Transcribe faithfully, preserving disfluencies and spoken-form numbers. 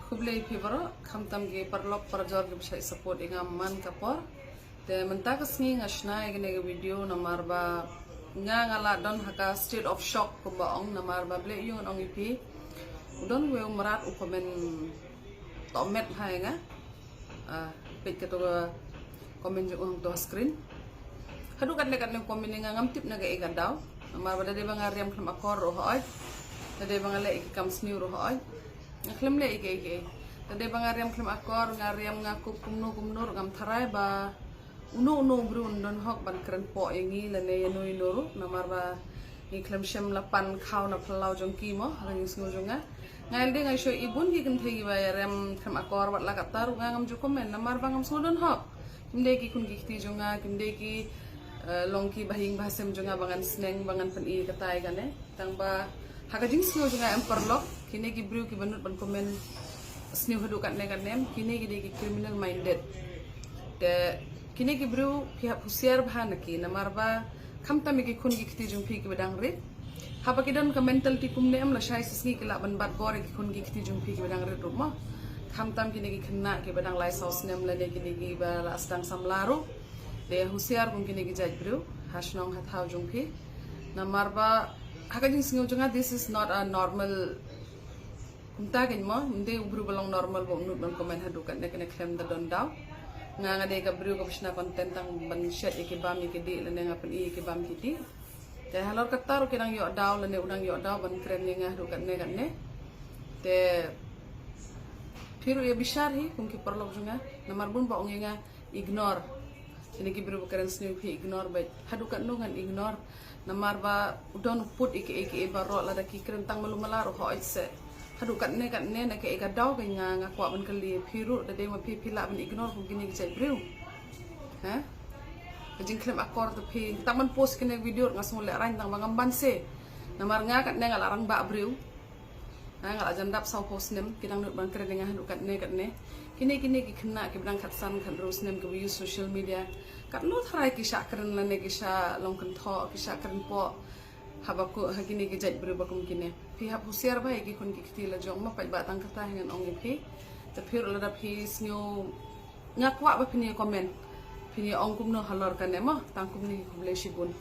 Khublei phi baroh, khamtam ki paralok parajor ki ba shait support ïa nga man ka por. Te mynta ka sngi nga shna ïa kane ka video namar ba nga nga la don ha ka state of shock kumba ong, namar ba balei ïa ngan ong ïa phi. U don uwei u mrad u comment tohmet ha ïa nga. Ah, peit kato ka comment jong u hangto ha screen. Haduh katne katne comment ïa nga ngam tip na kaei ka daw. Namar ba da dei ba nga riam khlem akor ruh hooid. Da dei ba nga leh ïa ki kam sniew ruh hooid. Nga khlem leh ïa kiei kiei. Da dei ba nga riam khlem akor, nga riam nga kup kumno kumno ruh ngam tharai ba uno uno u briew un don hok ban kren poh ïa ngi lane ïa no ïa no ruh, namar ba ngi khlem shem la pan khaw na phyllaw jong ki mo, ha ka jingsngew jong nga. Nga ïa lade nga shu i bun ki kynthei kiba ïa riam khlem akor, wat la katta ruh nga ngam ju comment namar ba ngam sngew don hok. Kim dei ki khun ki kti jong nga, kim dei ki, eh, long ki bahaïing bahasem jong nga ba ngan sneng, ba ngan pyni katai kane. Tang ba ha ka jingsngew jong nga em paralok, kine ki briew kiba nud ban comment sniew haduh katne katne, kine ki dei ki criminal minded. Te kine ki briew phi hap husiar bha na ki, namar ba khamtam ïa ki khun ki kti jong phi kiba dang rit. Haba ki don ka mentality kumne em lashai shisngi ki lah ban bat bor ïa ki khun ki kti jong phi kiba dang rit ruh mo. Khamtam kine ki khynnah kiba dang lai saw snem lane kine kiba la sdang samla ruh. Te husiar kum kine ki jait briew ha shnong ha thaw jong phi. Namar ba ha ka jingsngew jong nga, this is not a normal. Kumta kein mo, ym dei u briew ba long normal ba u nud ban comment haduh katne katne khlem da don daw. Nga nga dei ka briew kaba shna content tang ban shet ïa ki bam ïa ki dih lane nga pyni ïa ki bam ki dih. Te halor katta ruh ki dang ïoh daw lane u dang ïoh daw ban kren ïa nga haduh katne katne. Te phi ruh ïa bishar hi kum ki paralok jong nga, namar bun ba ong ïa nga ignore. Kine ki briew ba kren sniew phi ignore beit. Haduh katno ngan ignore? Namar ba u don u put ïa kiei kiei baroh, lada ki kren tang malu mala ruh hooid se. Haduh katne katne na kaei ka daw kein nga nga kwah ban kylli phi ruh, da dei ma phi phi lah ban ignore kum kine ki jait briew? Ha? Ka jingkhlem akor te phi tang ban post kine video nga sngew lehraiñ tang ba ngam ban se. Namar nga katne nga la rangbah briew. Ha, nga la jan dap sawphew snem, ki dang nud ban kren ïa nga haduh katne katne. Kine kine ki khynnah kiba dang khatsan khathynriew snem kiba use social media. Katno tharai ki shah kren lane ki shah long kynthoh, ki shah kren poh. Haba ku ha kine ki jait briew ba kum kine. Phi hap husiar bha ïa ki khun ki kti la jong mo, paidbah, tang kata hi ngan ong ïa phi. Te phi ruh lada phi sngew, nga kwah ba phin ïa comment. Phin ïa ong kumno halor kane mo, tang kumne, khublei shibun.